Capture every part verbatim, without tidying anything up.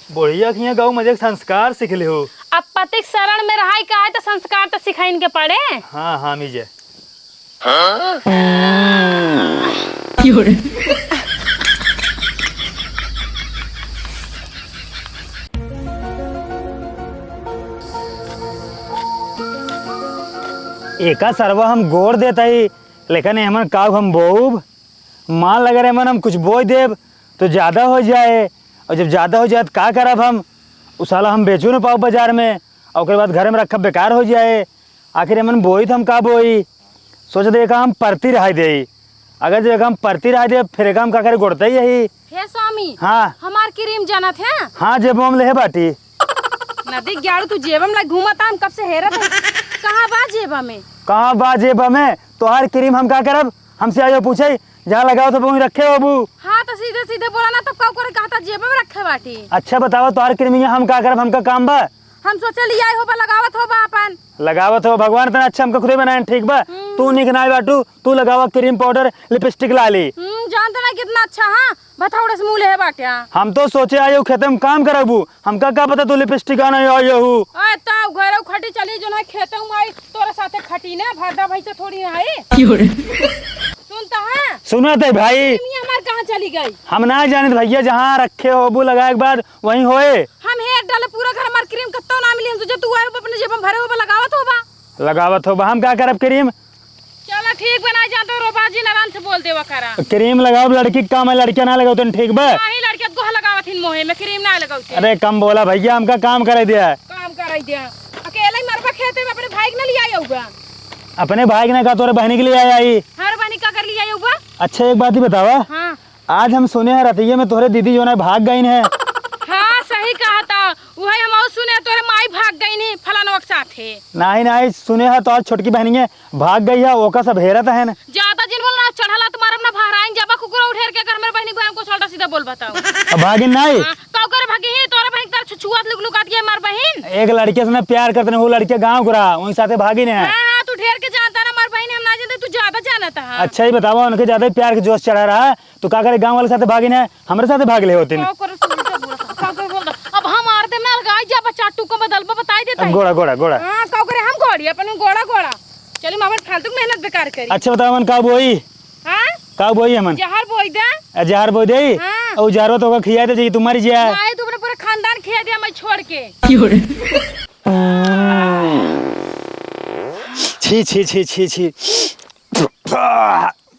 बुढ़िया के हियाँ गऊ मजे के संस्कार सीख लिहू। अब पति के शरण में रहाई का है तो संस्कार तो सिखाइन के पड़े। हाँ, हाँ, मीजे। एका सरवा हम गोड़ देत हई, लेकिन एमन काउ हम बोउब? मान लगे रे मन हम कुछ बोई देब तो ज्यादा होइ जाए, और जब ज्यादा होइ जाए तो का करब हम? उ साला हम बेचो न पाउब बाजार में, और ओकरे बाद घरे में रखब बेकार होइ जाए। आखिर एमन बोई तो हम का बोई? सोच दे एका हम परती रहाई देई। अगर जो एका हम परती रहाई देब, फिर एका हम का करे, गोड़ते ही यही। हे स्वामी, हाँ। हमार क्रीम जानत है? हाँ, जेबो में लेहे बाटी। नदी ग्याड़ू तू जेबम ला घूमत, हम कब से हेरत है। कहाँ बा जेबा में? कहाँ बा जेबा में? तोहार क्रीम हम का करब? हमसे आयो पूछे, जहाँ लगावत हो वहीं रखे होबू। हाँ, तो सीधे सीधे बोला ना, तब का करे कहता जेबा में रखे बाटी। अच्छा बतावा, तोहार क्रीम यहाँ हम का करब, हमका काम बा? हम सोचे लियाए होबा, लगावत होबा अपन। लगावत हो, भगवान इतना अच्छा हमका खुदे बनाए, ठीक बा? हम्म। तू निक नाई बाटू, तू लगावा क्रीम पाउडर, लिपस्टिक लाली। हम्म, जानत ना कितना अच्छा, हाँ, भथौड़े से मुँह लेहे बाटे, हाँ। हम तो सोचे आयो खेते में काम करबू, हमका का पता तू लिपस्टिक आना आयो हू। अरे तब घरे खटी चली जो ना खेते में आई, तोरे साथे खटी ना, भरदा भैंसे थोड़ी ना आई। क्यों रे? सुनता है? सुनत है भाई। ये हमार कहाँ चली गई? हम ना जानित भैया, जहाँ रखे होबू लगाए के बाद वहीं होए। हम हेर डाले पूरा घर, हमार क्रीम कत्तो ना मिली। हम सोचे तू आए होबा, अपने जेब में भरे होबा, लगावत होबा। लगावत होबा, हम का करब क्रीम? चला ठीक बा, ना जानत हो, रोबा जी नारायण से बोल देवा करा। क्रीम लगाओ, लड़की के काम है, लड़कियां ना लगाओ, तन ठीक बा? नाही, लड़कियां गोह लगावत हिन मोहे में, क्रीम ना लगावत हिन। अरे कम बोला भैया, हमका काम करे दिया। काम करे दिया। अकेले ही मरबा खेते में, अपने भाई के ना लियाई आउबा। अपने भाई के ना का, तोरे बहनी के लिए आया ही। हर बहनी का कर लियाई आउबा? अच्छा एक बात ही बतावा। हाँ। आज हम सुने हैं रतिये में तोहरे दीदी जो ना भाग गईन है। हाँ, सही कहा था। उहे हम और सुने तोहरे माई भाग गईन है फलानवा के साथे। नाही, नाही, सुने हैं तो आज छोटकी बहनिये भाग गई है, ओका सब हेरत है न। ज्यादा जिन बोल ना, चढ़ला तुम्हारा अपना भहराइन जाबा कुकुरा उठेर के, अगर हमारे बहनी बहन को उल्टा सीधा बोल बताओ। अब भागिन नाही? हाँ, का करे भागी ही, तोहरे बहन तर छुआत लुक लुकात ये हमार बहन। एक लड़के से ना प्यार करते हैं, वो लड़के गाँव को रहा, वहीं साथे भागिन है। हाँ, हाँ, तू ढेर के जानता ना हमार बहन, हम ना जानते, तू ज्यादा जानता है। अच्छा ही बतावा, उनके ज्यादा ही प्यार के जोश चढ़ा रहा है। तू का करे गाँव वाले साथे भागिन है, हमरे साथे भाग ले होतिन। का करे तू उल्टा बोलत ह? का करे बोलत ह? अब हम मार देम ना, अलगाई जा, बच्चा टुको बदलबा, बताई देता अब ही। गोड़ा, गोड़ा, गोड़ा। हाँ, का करे हम गोड़ी, अपन गोड़ा, गोड़ा। चली, हम अपन फालतू के मेहनत बेकार करी। अच्छा बतावा, हमन का बोई? हाँ? का बोई हमन? जहर बोई दे। आ, जहर बोई दे? हाँ। और जहरवा तो ओका खिया दे, जी, तू मर जा। नाही, तू अपने पूरा खानदान खिया दिया, मैं छोड़ के। क्यों रे? छी, छी, छी, छी, छी।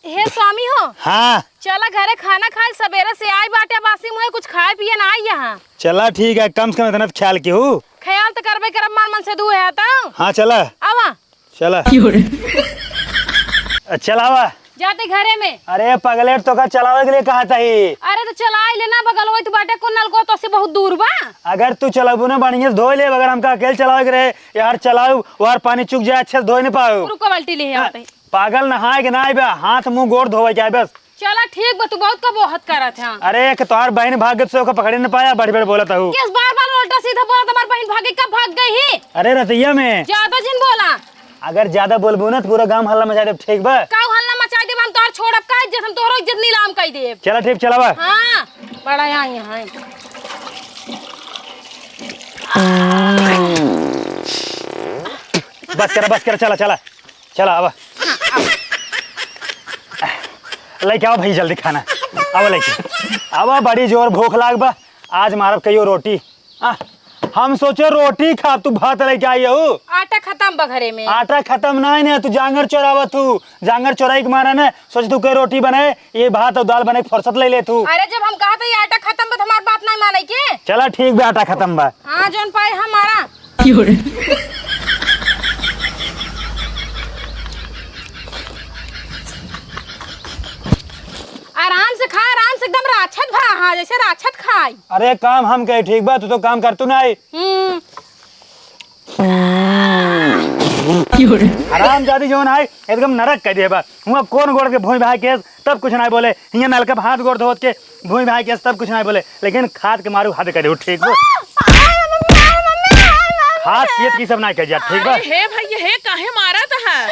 हे स्वामी हो। हाँ। चला घरे खाना खाए, सबेरे से आई बाटे, बासी मुँहे कुछ खाए पिए ना आई यहाँ। चला ठीक है, कम से कम इतना तो ख्याल की हूँ। ख्याल तो करबे करब, मान मन से दुए है तो। हाँ चला। आवा। चला। क्यों रे? चला आवा। जाते घरे में। अरे पगलेट, तो का चलावे के लिए कहा था ही? अरे तो चला ले ना, बगलवा तो बाटे, कौन नलको तो से बहुत दूर बा। अगर तू चलाबू ना बढ़िया से धोए ले, अगर हमका अकेले चलावे के रहे, यार चलाऊ, वार पानी चुक जाए, अच्छे से धोए नहीं पाऊ। रुको, बाल्टी ले हाँ। आते। पागल नहाए के ना आइबे, हाथ मुंह गोड़ धोवे के आइबे। चला ठीक बा, तू बहुत कबोहत करत है। अरे, एक तोहार बहिन भाग गई से ओका पकड़े न पाया, बड़ी बड़ी बोलत हऊ। किस बार बार उल्टा सीधा बोलत, हमार बहिन भागे, कब भाग गई ही? अरे रतिया में। ज्यादा जिन बोला। अगर ज्यादा बोलबू ना तो पूरा गांव हल्ला मचा देब, ठीक बा? काऊ हल्ला मचा देब, हम तोहार छोड़ब का इज्जत, हम तोहरो इज्जत नीलाम कर देब। चला ठीक, चलावा। हाँ, बड़ा यहाँ, यहाँ है। बस करा, बस करा, चला, चला। चला, आवा। लइके आवा भाई, जल्दी खाना। आवा लइके। आवा, बड़ी जोर भूख लाग बा। आज मारब कहियो रोटी। आ, हम सोचे रोटी खाब, तू भात लइके आई हऊ। आटा खतम बा घरे में। आटा खतम ना है ना, तू जांगर चोरावत हऊ। जांगर चोराई के मारा ना, सोच तू के रोटी बनाए, ये भात और दाल बनाए के फुर्सत ले ले तू। अरे जब हम कहा था ये आटा खतम बा, तो हमार बात नहीं माने के? चला ठीक बा, आटा खतम बा। हाँ, जौन पाए हमारा। क्यों रे? आराम से खा, आराम से एकदम राक्षस भा, हाँ, जैसे राक्षस खाई। अरे काम हम कहे ठीक बा, तू तो काम करतू ना आई। हम्म। क्यों रे? हरामजादी जौन आई, एकदम नरक कर दिए बा। हुआ कौन गोड़ के भूमि भाई केस, तब कुछ ना बोले। हियां नलका पे हाथ गोड़ धोत के भूमि भाई केस, तब कुछ ना बोले। लेकिन खाद के मारू हद कर दे, ठीक बा? हाथ पीत की सब ना कर जा, ठीक बा? अरे हे भैया, हे काहे मारत है?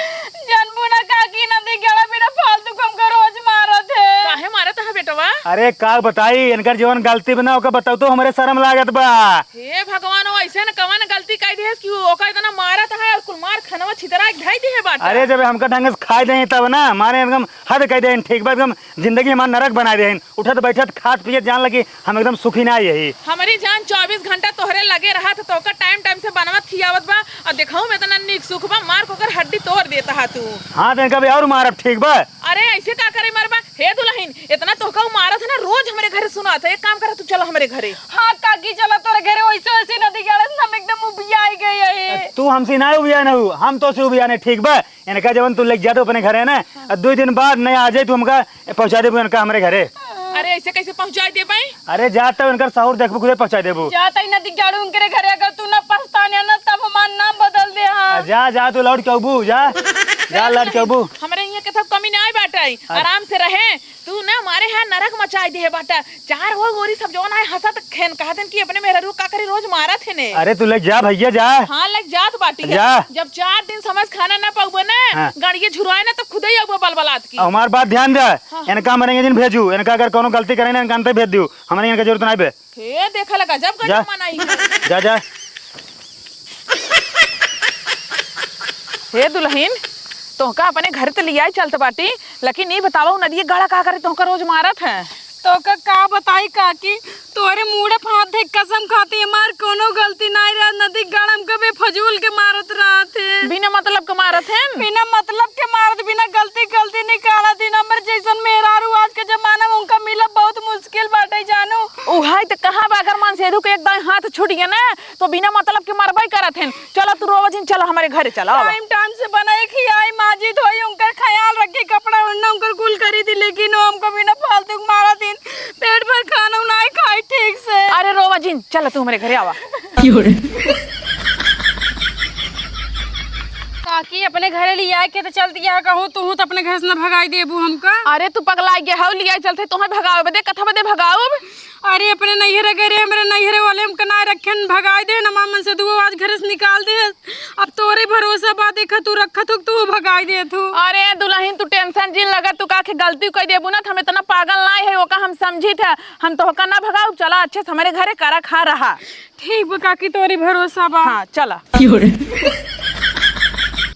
जनबू ना काकी, नदी गड़ा बिना फालतू को हमका रोज मारत है। काहे मारत है बेटवा? अरे का बताई, इनकर जवन गलती बा ना, ओका बताओ तो हमरे शर्म लागत बा। हे भगवान, वो ऐसे न कवन गलती कइ दिहेस कि ओका इतना मारत है और कुल मार खनवा छितरा के धइ दिहे बाटा। अरे जब हमका ढंग से खाए देही तब ना, मारे एकदम हद कइ देही, ठीक बा, एकदम जिंदगी हमार नरक बनाइ देही। उठत बैठत खात पियत जान लगी हम एकदम सुखी ना यही। हमरी जान चउबीस घंटा तोहरे लगे रहत, तोहका टाइम टाइम से बनवत खियावत बा, और देखहु में इतना नीक सुख बा, मार के ओकर हड्डी तोड़ देत हा तू। हाँ, तो इनका भी और मारब, ठीक बा? अरे, ऐसे का करे मरबा? हे दुलहिन, इतना तोहका उ मारत है ना, रोज हमरे घरे सुनात है। एक काम करा, तू चला हमरे घरे। हाँ काकी, चला तोरे घरे। वैसे वैसे नदी गाड़े से हम एकदम उबियाई गई है। तू हमसे ना उबिया ना हु, हम तोसे उबिया नहीं, ठीक बा? इनका जवन तू लेके जात अपने घरे ना, हाँ। और दो दिन बाद नहीं आ जाए, तू हमका पहुँचा देबू इनका हमरे घरे। अरे, ऐसे कैसे पहुँचा देबे? अरे, जात तो इनकर सहूर देखबू, खुदे पहुँचा देबू। जात ही नदी गाड़ू उनकरे घरे, अगर तू ना पछताने ना, तब हमार नाम बदल दे, हाँ। आ, जा, जा, तू लौट के अबू, जा। जा, लौट के अबू। हमरे यहाँ के सब कमी ना आए बाटे, अच्छा। आराम से रहे। तू ना हमारे यहाँ नरक मचाई दे बाटा। चार हो गोरी सब जवन आए हंसत खेन कहत हन कि अपने मेहरारू का करी, रोज मारत है ने। अरे तू लग जा भैया, जा। हाँ, लग जात बाटी है। जा। जब चार दिन समय से खाना ना पाउबे ना, हाँ। गाड़िए झुरवाए ना, तब खुदे ही अउबे बलबलात की। अब हमार बात ध्यान दे। हाँ। इनका हमरे यहाँ जिन भेजू, इनका अगर कोनो गलती करे ना, इनका अंते भेज दियो। हमरे यहाँ का जरूरत नहीं बे। हे, देखा लगा, जब जा। गजब मनाई है। जा, जा। हे दुलहिन, तोहका अपने घर त लियाई चलत बाटी, लेकिन ई बतावा, उ नदिये गाड़ा का करे तोहका रोज मारत है? तोहका का बताई काकी, तोहरे मूड़े पे हाथ धइ के कसम खाती, हमार कोनो गलती नाई रहा, नदी गाड़ा हमका बेफजूल के मारत रहत है। बिना मतलब के मारत है? बिना मतलब के मारत, बिना गलती, गलती निकालत। दिन हमर जैसन मेहरारू आज के जमाना में उनका मिलब बहुत मुश्किल बाटे जानू। उहाई त कहा बा, अगर मनसेधू के एक दाईं हाथ छूट गया ना, तो बिना मतलब के मरबई करत हन। चला तू रोवा जिन, चला हमरे घरे चला, आवा। टाइम टाइम से बनाई खियाई, माजी धोई, उनकर ख्याल रखी, कपड़ा ओढ़ना उनकर कुल करी थी, लेकिन वो हमको बिना फालतू के मारा दिन, पेट भर खाना उनाई खाई ठीक से। अरे रोवा जिन, चला तू हमरे घरे आवा। काकी, अपने घरे लियाए के तो चल दिया कहूँ, तू तो अपने घर से न भगाई देबू हमका। अरे तू पगला गया हौ, लियाए चलते तोहर भगावे बदे, कथा बदे भगाउब? अरे, अपने नैहरे गए रहे, हमरे नैहरे वाले हमका ना रखेन, भगाई देन, हमार मनसेधुओ आज घरे से निकाल दे। अब तोरे भरोसा बा, देखा तू रखत हो, तू भगाई देत हो। अरे दुलहिन, तू टेंशन जिन लगा, तू का के गलती कइ देबू ना, त हम इतना पागल नाई है, ओका हम समझित है। हम तोहका ना भगाउब, चला अच्छे से हमरे घरे करा खा रहा। ठीक बा काकी, तोरे भरोसा बा। हाँ, चला।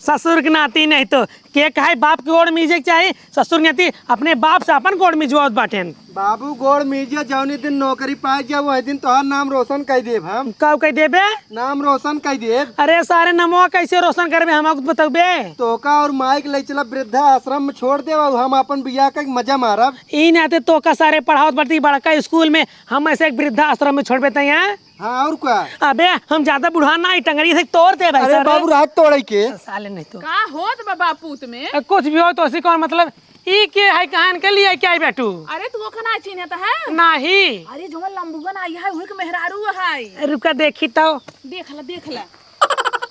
ससुर के नाती नहीं तो के कहे बाप के गोड़ मीजे के चाही, ससुर के नाती अपने बाप से अपन गोड़ मिजवावत बाटेन। बाबू, गोड़ मीजे, जौनी दिन नौकरी पाए जाए, वही दिन तोहार नाम रोशन कइ देब हम। का कइ देबे? नाम रोशन कइ देब। अरे सारे, नमवा कैसे रोशन करबे, हम कुछ बतौबे? तोका और माइक ले चला वृद्धा आश्रम में छोड़ देब, और हम अपन बियाह का मजा मारब। ई नाते तोका सारे पढ़ावत बढ़ती बड़का स्कूल में, हम ऐसे एक वृद्धा आश्रम में छोड़बे तैं, हाँ? हाँ, और का? अबे, हम ज्यादा बुढ़ा ना, ई टंगरी से तोड़ दे भाई अरे सारे। बाबू, रात तोड़े के। साले नहीं तो। का होत बा बापूत में? ए, कुछ भी हो तो उसी कौन मतलब, ई के है, कहाँ इनके लिए क्या है बेटू? अरे, तू ओखा ना चिन्हत है? नाही। अरे, जो लंबुआ ना आई है, वही के मेहरारू है। ए, रुका देखी तो। देख ला, देख ला।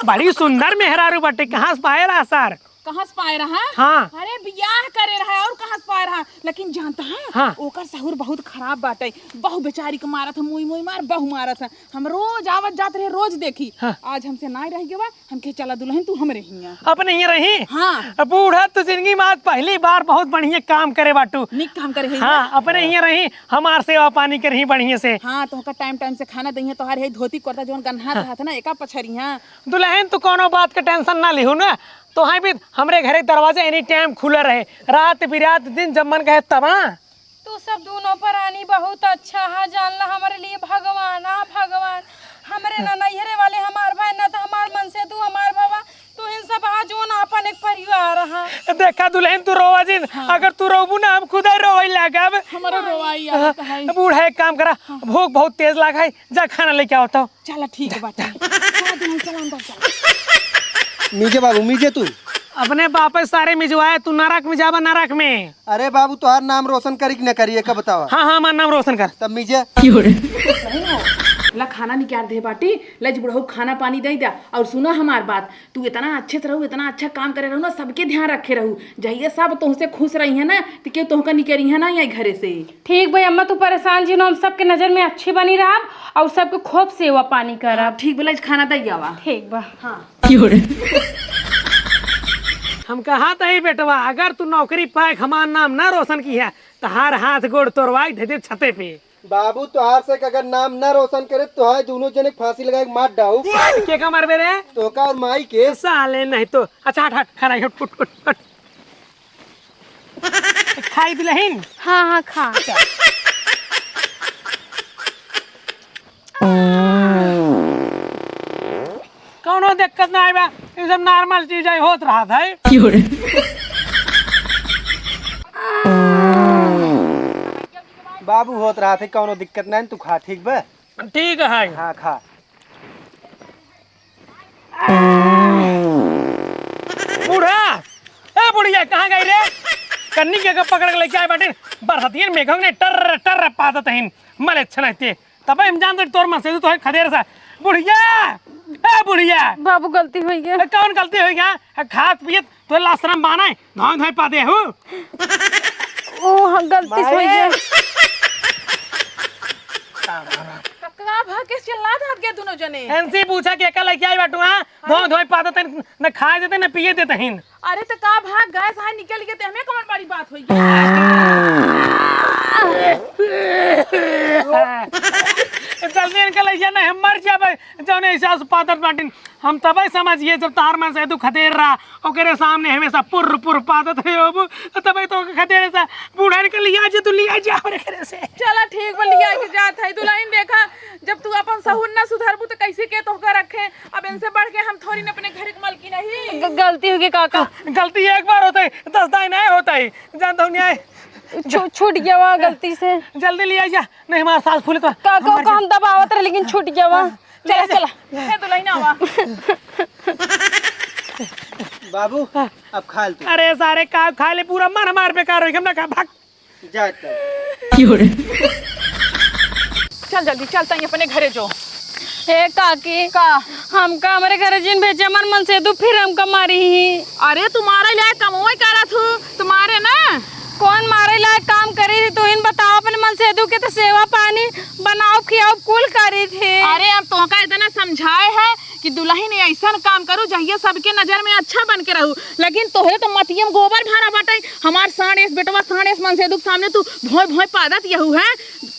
बड़ी सुंदर मेहरारू बाटे, कहाँ से पाए रहा सर? कहाँ से पाए रहा? हाँ। अरे, बियाह करे रहा और कहाँ से पाए रहा? लेकिन जानता है, हाँ। ओकर सहूर बहुत खराब बाटे। बहु बेचारी के मारत है, मुई मुई मार, बहु मारत है। हम रोज आवत जात रहे, रोज देखी। हाँ। आज हमसे नाई रह गवा, हम कहे, "चला दुलहिन, तू हमरे हियाँ।" अपने हियाँ रही? हाँ। अब बूढ़ा तो जिंदगी में आज पहली बार बहुत बढ़िया काम करे बाटू। निक काम करे है हाँ, ये। अपने हियाँ रही, हमार सेवा पानी करही बढ़िया से। हाँ, तोहका टाइम टाइम से खाना दइहे, तोहार है धोती कुर्ता जौन गन्हात हाँ। रहत ना, एका पछरिहा। दुलहिन, तू कौनो बात के टेंशन ना लिहू ना, तोहाई भी हमरे घरे दरवाजा एनी टाइम खुला रहे, रात बिरात दिन जब मन कहे तब, हाँ। तू सब दूनों परानी बहुत अच्छा हा, जान ला हमरे लिए भगवान, आ भगवान, हमरे ना नैहरे वाले हमार भाई, ना तो हमार मनसेधू हमार बाबा, तू इन सब हा जौन आपन एक परिवार हा। देखा दुलहिन, तू रोवा जिन, हाँ। अगर तू रोबू ना, हम खुदे रोवे लागब। हमरो रोवाई आवत है। बूढ़ा, एक काम करा, हाँ। भूख बहुत तेज लाग है, जा खाना लेके आओ तो। चला ठीक बाटे। चला दुलहिन, चला अंदर चला। मीजे बाबू, मीजे तू। अपने बापे सारे मिजवाए, तू नरक में जाबा, नरक में। अरे बाबू, तोहार नाम रोशन करी कि न करी, एका बतावा। हाँ, हाँ, हमार नाम रोशन कर। तब मीजे। नहीं हो। ला खाना निकाल दे बाटी, ला जी बुढ़ऊ खाना पानी दे द्या। और सुना हमार बात, तू इतना अच्छे से रहू, इतना अच्छा काम करे रहू ना, सबके ध्यान रखे रहू। जहिया सब तोहसे खुश रही है ना, तो क्यों तोहका निकरी है ना यहाँ घरे से। ठीक भाई अम्मा, तू परेशान जिन हो, हम सबके नजर में अच्छी बनी रहब और सबके खूब सेवा पानी करब। हाँ, ठीक बा, ला जी खाना दे आवा। ठीक बा। हाँ। हम कहा तही बेटवा, अगर तू नौकरी पाए के हमार नाम ना रोशन किहे, तहार हाथ गोड़ तोड़वाई धे देब छते पे। बाबू, तोहार से अगर नाम ना रोशन करे, तोहार दुनो जने के फांसी लगाई के मार डाऊ। के का मारबे रे? तोहका और माई के। साले नहीं तो। अच्छा, हट, हट, हट, हट, हट, हट। खाई दुलहिन। हाँ, हाँ, खा। कौनो दिक्कत ना आइबा, ई सब normal चीज है, होत रहत है। क्यों रे? बाबू, होत रहत है, कौनो दिक्कत ना है, तू खा, ठीक बा? ठीक है। हाँ, खा। बूढ़ा, ए बुढ़िया, कहाँ गई रे? कन्नी के पकड़ के लेके आए बाटे, बरहतियन मेघों ने टर टर पादत हिन, मले छनते। तबे हम जानते तोर मन से तू तो है खदेर सा। बुढ़िया, ए बुढ़िया। बाबू, गलती होइ गया। ए, कौन गलती होइ गया? ए, खात पियत तो लाज शरम बाना है, धोए धोए पादे हो। ओ, हाँ, गलती से होइ गया। कक्का भाग के चिल्लात हाथ के दुनो जने। इनसे पूछा कि एका लइके आई बाटू, हाँ? धोए धोए पादत हिन, न खाए देते, न पिए देते हिन। अरे तो का भाग गैस हाय निकल गए, ते हमें कौन बड़ी बात होई? जल्दी इनका लइया ना, हम मर जाबे, जौने हिसाब से पादत बाटिन। हम तबे समझिए, जब तार मन से दुख देर रहा, ओकरे सामने हमेशा पुर पुर पादत है, बाबू। तबे तो खदेरे से बूढ़ा इनका लिया जे, तू लिया जा, और एकरे से। चला ठीक बा, लिया के जात है। दुलहिन देखा, जब तू अपन सहूर ना सुधरबू तो कैसे के तोहका रखे? अब इनसे बढ़ के हम थोड़ी ना अपने घर के मालकिन नहीं। ग-, गलती हो गई काका। गलती एक बार होता है, दस दाई नहीं होता है, जानता हूँ न्याय। छू-, छूट गया वहाँ गलती से। जल्दी ले आइया, नहीं हमारा सास फूले तो काका हम मर को जाए। हम दबावत रहे लेकिन छूट गया वहाँ। हाँ, ले चला, आइया। चला। ए, दुलहिन आवा। बाबू, हाँ। अब खा ले तू। अरे सारे का खा ले, पूरा मन हमार बेकार हो गया, हम ना खा, भाग। जा तब। क्यों रे? चल जल्दी, चल तई अपने घरे जो। ए काकी, का? हमका हमरे घरे जिन भेजे, हमार मनसेधु फिर हमका मारी ही। अरे तुम्हारे लिए कमवे करत हूँ, तुम्हारे ना। कौन मारे लायक काम करी थी? तू इन बताओ, अपने मनसेधु के तो सेवा पानी, बनाओ, खियाओ, कुल करी थी। अरे अब तोहका इतना समझाए है कि दुलहिन ऐसन काम करू जहिया सबके नजर में अच्छा बन के रहू, लेकिन तोहरे तो मतियम गोबर भरा बाटे। हमार साँड़ेस बेटवा, साँड़ेस मनसेधु के सामने तू भोंय भोंय पादत यहू है,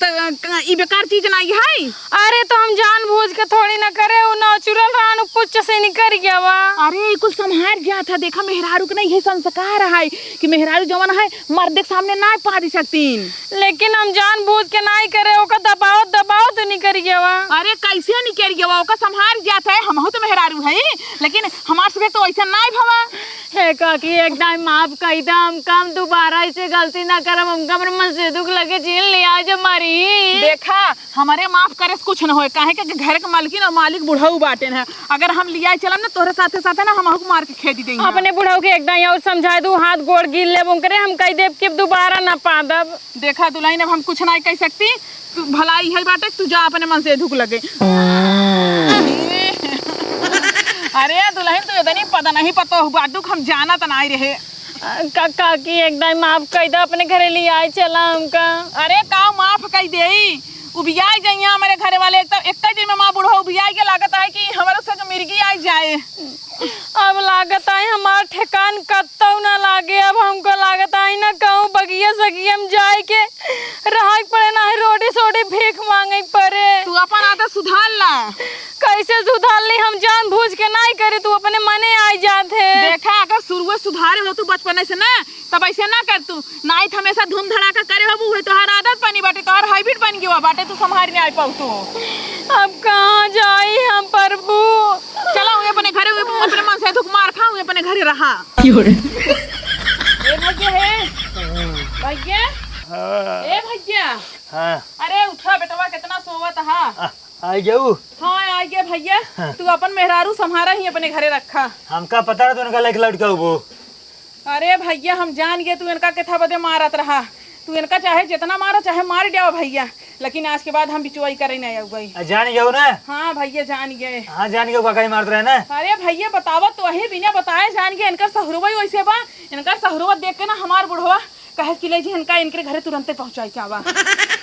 त क-, ई बेकार चीज नाई है। अरे तो हम जानबूझ के थोड़ी ना करे, उ natural रहन, उ पुच्च से निकल गया वा। अरे ई कुल संभार जात है, देखा मेहरारू के ना यही संस्कार है कि मेहरारू जवन है मर्द के सामने ना पादी सकतीन। लेकिन हम जानबूझ के नाई करे, ओका दबावत दबावत निकरि गवा। अरे कैसे निकरि गवा? ओका सम्हार जात है, हमहू तो मेहरारू है, लेकिन हमार से तो ऐसा नाई भवा। हे काकी, एक दाई माफ कई दा हमका, हम दोबारा ऐसे गलती ना करब, हमका हमरे मनसेधु के लगे जिन लिया जे मरी। देखा, हमरे माफ करे से कुछ न होए, काहे के घर के मालकिन और मालिक बुढ़ऊ बाटेन है। अगर हम लियाए चलब ना तोहरे साथे साथे ना हमहू के मार के खेदी देई। अपने बुढ़ऊ के एक दाई और समझाए दू, हाथ गोड़ गिर लेब उनकरे, हम कई देब कि अब दोबारा ना पादब। देखा दुलहिन, अब हम कुछ नाई कह सकती, तू भलाई है बाटे, तू जा अपने मनसेधु के लगे। अरे दुलहिन, तू इतनी पता नहीं पता हुआ दुख हम जानत नाई रहे। का, काकी, एक दाई माफ कई दा, अपने घरे लियाए चला हमका। अरे का माफ कई देई, उबियाई जइया हमरे घरे वाले, एक तो एक दिन में माँ बुढ़ऊ उबियाई के लागत है कि हमरो से मिर्गी आई जाए। अब लागत है हमार ठेकान कत्तौ ना लागे। अब हमको लागत है ना कहूँ बगिया सगिया में जाए के रहे के पड़े, ना ही रोटी सोटी भीख मांगे के पड़े। तू अपन आदत सुधार ला। कैसे सुधार ली? हम जानबूझ के नाई करे, तू अपने मने आई जात है। देखा, अगर शुरुए सुधारे हो तू बचपने से ना, तब ऐसे ना कर तू। नाई त हमेशा धूम धड़ाका करे होबू, उहे तोहार आदत बनी बाटे, तोहार habit बन गयो बाटे, तू संभारी नाई पाऊ तू। अब कहाँ जाई हम प्रभु? चला, उहे अपने घरे, उहे अपने मनसेधु के मार खा, उहे अपने घरे रहा। क्यों रे? ए भैया हे, भैया, हाँ। ए भैया, हाँ। अरे उठा बेटवा, कितना सोवत हा। आ, आई जाऊ। हाँ, आई गे भैया, हाँ। तू अपन मेहरारू संभारा ही अपने घरे रखा। हमका पता रहा तू उनका लायक लड़का होबो। अरे भैया, हम जान गए तू इनका केथा बदे मारत रहा। तू इनका चाहे जितना मारा, चाहे मार देवा भैया, लेकिन आज के बाद हम बिचवाई करे नहीं आऊ गई। आ, जान गयो ना? हाँ भैया, जान गए। हाँ, जान गयो, काका ही मारत रहे ना। अरे भैया, बतावा तो वही बिना बताए जान गए। इनकर सहुरवा ही वैसे बा, इनकर सहुरवा देख के ना हमार बुढ़वा कहे कि ले जी इनका इनके घरे तुरंते पहुँचाई के आवा।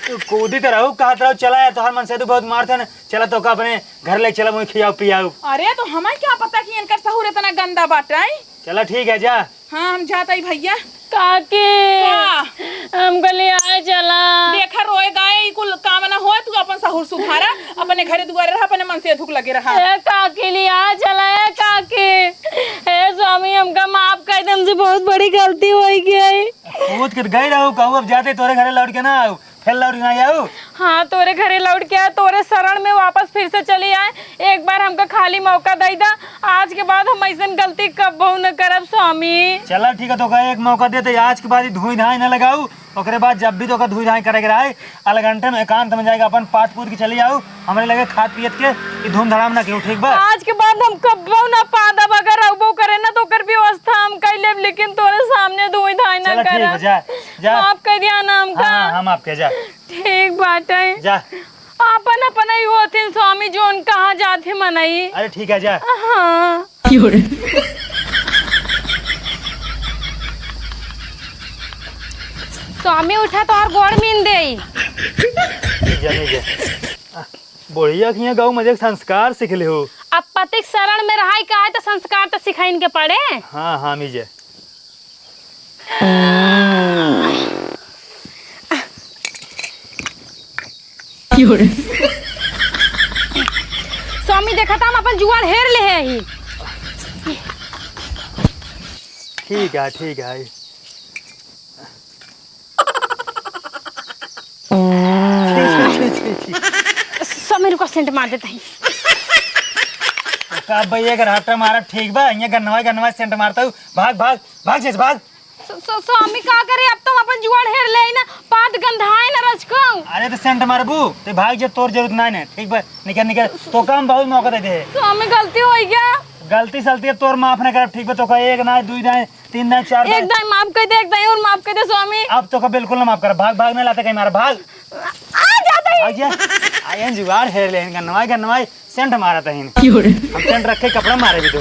तू कूदी तो रहू, कहत रहू, चला यार, तोहार मनसेधु बहुत मारत है ना, चला तोका अपने घर ले चला, मुझे खियाओ पियाओ। अरे तो हमें क्या पता कि इनकर सहुर इतना गंदा बाटे। चला ठीक है, जा। हाँ, हम जात हई भइया। काकी, का? हमका लिआए चला। देखा, रोए गाए ई कुल काम ना होए, तू अपन सहूर सुधारा, अपने घरे दुआरे रहा, अपने मन से दुख लगे रहा। ए काकी, लिआए चला, ए काकी। ए स्वामी, हमका माफ कर दे, हमसे बहुत बड़ी गलती होइ गई। कूद के गई रहू, कहू अब जाते तोरे घरे लौट के ना आऊ। फिर लौट ना आऊ। हाँ, तोरे घरे लौट के आए, तोरे शरण में वापस फिर से चली आए। एक बार हमका खाली मौका दई दा, आज के बाद हम अइसन गलती कबहू न करब स्वामी। चला ठीक है, तोका एक मौका देते, आज के बाद ई धुई धाई न लगाऊ। ओकरे बाद जब भी तोका धुई धाई करे के रहे, अलगंठे में एकांत में जाइके अपन पाट कूद के चली आऊ। हमरे लगे खात पियत के ई धूम धड़ाम ना केहू, ठीक बा? आज के बाद हम कबहू ना पादब, अगर अउबो करे ना तो ओकर व्यवस्था हम कइ लेब, लेकिन तोरे सामने धुई धाई ना चला ठीक बा, करब। जा, जा। माफ कर दिया ना हमका। हाँ, हाँ, हम आपके जा। ठीक बाटे। जा। आपन अपन ही होथिन स्वामी, जौन कहाँ जात है मनई। अरे ठीक है, जा। हाँ। स्वामी उठा, तोहर गोड़ मीन देई। नहीं जा, नहीं जा। आ, बुढ़िया के हियाँ गऊ मजे के संस्कार सीख ले हो। अब पति के शरण में रहाई का है तो संस्कार तो सिखाइन के पड़े। हाँ, हाँ, मीजे। स्वामी देखा था, हम अपन जुआर हेर ले है ही। ठीक है, ठीक है। छी, छी, छी, छी, छी। स्वामी रुका, सेंट मार देता ही। का भैया, अगर हट्टा मारा ठीक बा, यहाँ गन्नवा गन्नवा सेंट मारता हूँ। भाग, भाग, भाग, जैसे भाग। स-, स-, स्वामी का करे, अब तो हम अपन जुआर हेर ले ना, पाद गंधाए ना रचकऊ। अरे तो सेंट मारबू, तो भाग जे, तोर जरूरत ना है, ठीक बा, निकल, निकल, तो काम बहुत मौका दे दे। स्वामी गलती होइ गया। गलती सलती अब तोर माफ ना करब, ठीक बा, तो का एक ना, दुई ना, तीन ना, चार ना। एक दाई माफ कर दे, एक दाई और माफ कर दे स्वामी। अब तो का बिल्कुल ना माफ करब, भाग, भाग, ना लाते कहीं मारा, भाग। आ जाता है। भाग जा। आयन जुआर हेर ले, गन्नवाई, गन्नवाई। सेंट मारत हईन। क्यों रे? हम सेंट रखे कपड़ा मारे भी तो।